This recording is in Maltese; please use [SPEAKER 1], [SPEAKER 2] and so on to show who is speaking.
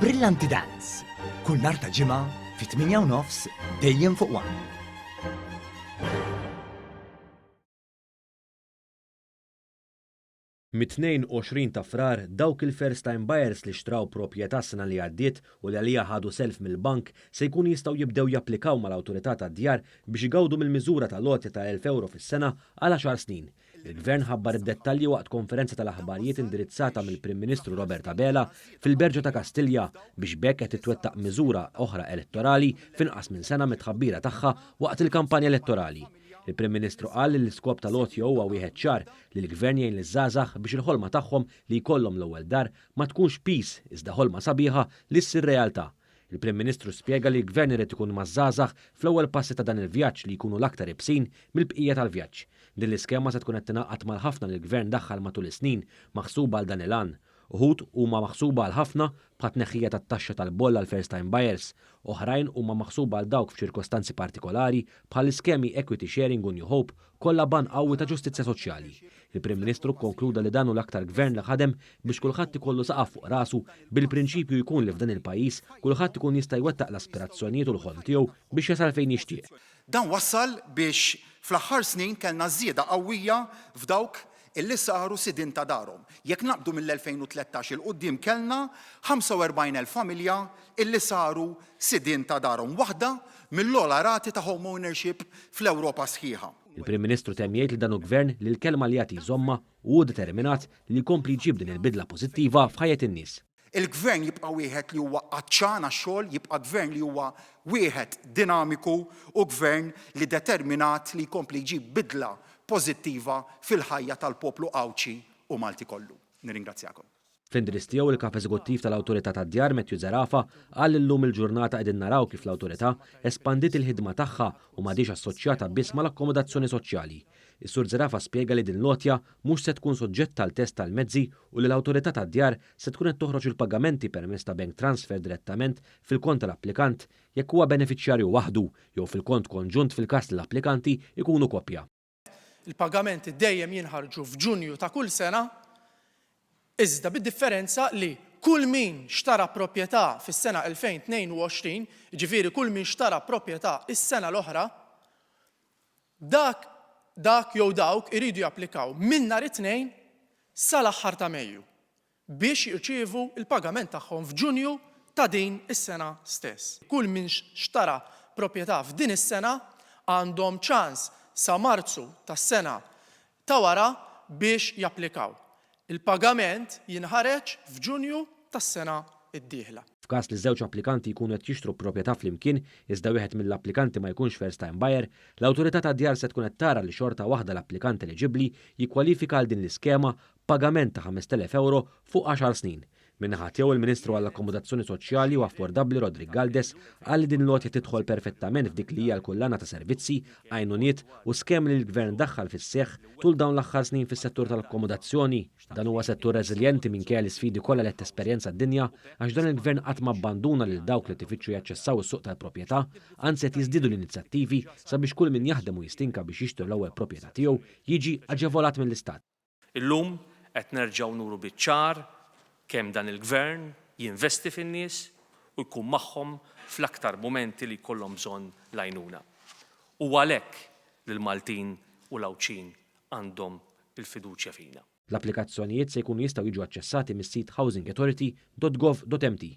[SPEAKER 1] Brillanti Dance, kull nhar ta' Ġimgħa fit-8 u nofs dejjem fuq One.
[SPEAKER 2] Mit-22 ta' Frar, dawk il-first time buyers li xtraw proprjetà s-sena li għaddiet u li għaliha ħadu self mill-bank se jkunu jistgħu jibdew japplikaw mal-Awtorità tad-Djar biex igawdu mill-miżura tal-għotja ta' 1,000 ewro fis-sena għal għaxar snin. Il-Gvern ħabbar id-dettalji waqt konferenza tal-aħbarijiet indirizzata mill-Prim Ministru Robert Abela fil-Berġa ta' Kastilja biex b'hekk qed titwettaq miżura oħra elettorali f'inqas minn sena mit-tħabbira tagħha waqt il-kampanja elettorali. Il-Prim Ministru qal li l-iskop tal-għotja huwa wieħed ċar, li l-Gvern jgħin liż-żgħażagħ biex il-ħolma tagħhom li jkollhom l-ewwel dar ma tkunx piż iżda ħolma sabiħa li ssir realtà. Il-Prim Ministru spjega li l-Gvern irid ikun maż-żgħażagħ fl-ewwel passi ta' dan il-vjaġġ li jkunu l-aktar ibsin mill-bqija tal-vjaġġ. Din l-iskema se tkun qed tingħaqad mal-ħafna li l-Gvern daħħal matul is-snin maħsuba għal dan il-għan. Uħud huma maħsuba għal ħafna, bħat-tneħħija tat-taxxa tal-boll għal first time buyers. Oħrajn huma maħsuba għal dawk f'ċirkostanzi partikolari, bħall-iskemi Equity Sharing u New Hope, kollha b'għan qawwi ta' ġustizzja soċjali. Il-Prim Ministru kkonkluda li dan hu l-aktar Gvern li ħadem biex kulħadd ikollu saqaf fuq rasu, bil-prinċipju jkun li f'dan il-pajjiż kulħadd ikun jista' jwettaq l-aspirazzjonijiet u l-ħolm tiegħu biex jasal fejn jixtieq.
[SPEAKER 3] Dan wassal biex fl-aħħar snin kellna żieda qawwija f'dawk illi saru sidien ta' darhom. Jekk naqbdu mill-2013 'il quddiem kellna 45,000 familja illi saru sidien ta' darhom, waħda mill-ogħla rati ta' home ownership fl-Ewropa sħiħa.
[SPEAKER 2] Il-Prim Ministru temm jgħid li dan hu Gvern li l-kelma li jagħti jżommha u hu determinat li jkompli jġib din il-bidla pożittiva f'ħajjet in-nies.
[SPEAKER 3] Il-Gvern jibqa' wieħed li huwa għatxan għax-xogħol, jibqa' Gvern li huwa wieħed dinamiku u Gvern li determinat li jkompli jġib bidla pożittiva fil-ħajja tal-poplu Għawdxi u Malti kollu. Nirringrazzjakom.
[SPEAKER 2] Fl-indirizz tiegħu il-Kap Eżekuttiv tal-Awtorità tad-Djar Matthew Zerafa qal li llum il-ġurnata qegħdin naraw kif l-Awtorità espandiet il-ħidma tagħha u m'għadhiex assoċjata biss mal-akkomodazzjoni soċjali. Is-Sur Zerafa spjega li din l-għotja mhux se tkun soġġetta għal test tal-mezzi u li l-Awtorità tad-Djar se tkun qed toħroġ il-pagamenti permezz ta' bank transfer direttament fil-kont tal-applikant jekk huwa benefiċjarju waħdu jew fil-kont konġunt fil-każ li l-applikanti jkunu koppja.
[SPEAKER 4] Il-pagamenti dejjem jinħarġu f'Ġunju ta' kull sena, iżda bid-differenza li kull min xtara proprjetà fis-sena 2022, jiġifieri kull min xtara proprjetà s-sena l-oħra, Dak, dak jew dawk iridu japplikaw minn nhar it-Tnejn sal-aħħar ta' Mejju biex jirċievu l-pagament tagħhom f'Ġunju ta' din is-sena stess. Kull min xtara proprjetà f'din is-sena għandhom ċans sa Marzu tas-sena ta' wara biex japplikaw. Il-pagament jinħareġ f'Ġunju tas-sena d-dieħla.
[SPEAKER 2] F'każ li żewġ applikanti jkunu qed jixtru proprjetà flimkien iżda wieħed mill-applikanti ma jkunx first time buyer, l-Awtorità tad-Djar se tkun qed tara li xorta waħda l-applikant eliġibbli jikkwalifika għal din l-iskema b'pagament ta' 5,000 ewro fuq għaxar snin. Min-naħa tiegħu il-Ministru għall-Akkomodazzjoni Soċjali u Affordabbli Roderick Galdes qal li din l-għotja tidħol perfettament f'dik li hija l-kullana ta' servizzi, għajnuniet u skemi li l-Gvern daħħal fis-seħħ tul dawn l-aħħar snin fis-settur tal-akkomodazzjoni. Dan huwa settur reżiljenti minkejja l-isfidi kollha li qed tesperjenza d-dinja għax dan il-Gvern qatt ma abbanduna lil dawk li qed ifittxu jaċċessaw is-suq tal-proprjetà, anzi qed jiżdiedu l-inizjattivi sabiex kull min jaħdem u jistinka biex jixtri l-ewwel proprjetà tiegħu jiġi aġevolat mill-Istat.
[SPEAKER 5] Illum qed nerġgħu nuru biċ-ċar kemm dan il-Gvern jinvesti fin-nies u jkun magħhom fl-aktar mumenti li jkollhom bżonn l-għajnuna. Huwa għalhekk li l-Maltin u l-Għawdxin għandhom il-fiduċja fina.
[SPEAKER 2] L-applikazzjonijiet se jkunu jistgħu jiġu aċċessati mis-sit housingauthority dot gov dot mt.